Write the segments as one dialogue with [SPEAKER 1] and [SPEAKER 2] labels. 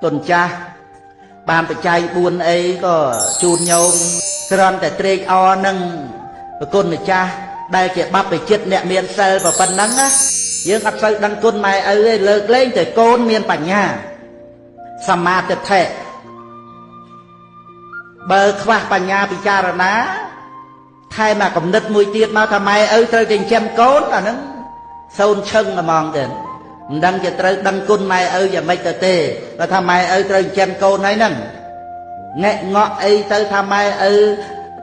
[SPEAKER 1] ទុនចាស់បានបច្ច័យ4អីក៏ជូនញោមគ្រាន់តែត្រេកអរនឹងប្រគុណម្ចាស់ដែលជាបព្វជិតអ្នកមានសិលប៉ុណ្ណឹងណាយើងអត់សូវដឹងគុណម៉ែឪទេលើកលែងតែកូនមានបញ្ញាសមាទិដ្ឋិបើខ្វះបញ្ញាពិចារណាថែមអាកំណត់មួយទៀតមកថាម៉ែឪត្រូវតែចិញ្ចឹមកូនអាហ្នឹងសូនឈឹងហ្មងទេមិនដឹងជាត្រូវដឹងគុណម៉ែឪយ៉ាងម៉េចទៅទេបើថាម៉ែឪត្រូវចិញ្ចឹមកូនហើយហ្នឹងងែកងក់អីទៅថាម៉ែឪ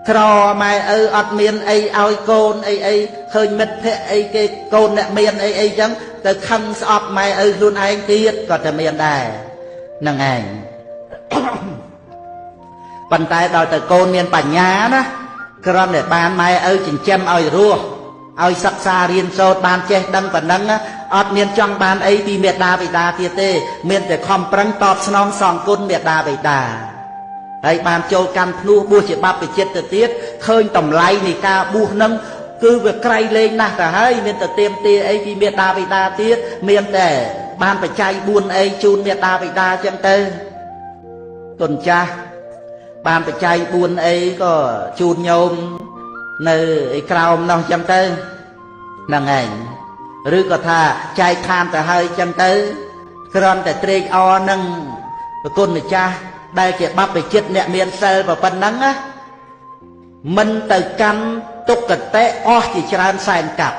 [SPEAKER 1] ក្រម៉ែឪអត់មានអីឲ្យកូនអីអីឃើញមិត្តភក្តិអីគេកូនអ្នកមានអីអីចឹងទៅខឹងស្អប់ម៉ែឪខ្លួនឯងទៀតក៏តែមានដែរហ្នឹងឯងប៉ុន្តែដល់ទៅកូនមានបញ្ញាណាគ្រាន់តែបានម៉ែឪចិញ្ចឹមឲ្យរស់ឲ្យសិក្សារៀនសូត្របានចេះដឹងប៉ុណ្ណឹងអត់មានចង់បានអីពីមេដាបិតាទៀតទេមានតែខំប្រឹងតបស្នងសងគុណមេដាបិតាហើយបានចូលកាន់ភ្នោះបួសជាបព្វជិតទៅទៀតឃើញតម្លៃនៃការបួសនឹងគឺវាក្រៃលែងណាស់ទៅហើយមានតែទៀមទាអីពីមេដាបិតាទៀតមានតែបានបច្ច័យ4អីជូនមេដាបិតាចឹងទៅទុនចាស់បានបច្ច័យ4អីក៏ជូនញោមនៅឯក្រោមនោះចឹងទៅហ្នឹងឯងឬក៏ថាចែកឋានទៅហើយចឹងទៅគ្រាន់តែត្រេកអរនឹងប្រគុណម្ចាស់ដែលជាបព្វជិតអ្នកមានសិលប៉ុណ្ណឹងណាមិនទៅកាន់ទុក្កតិអស់ជាច្រើនសែនកាប់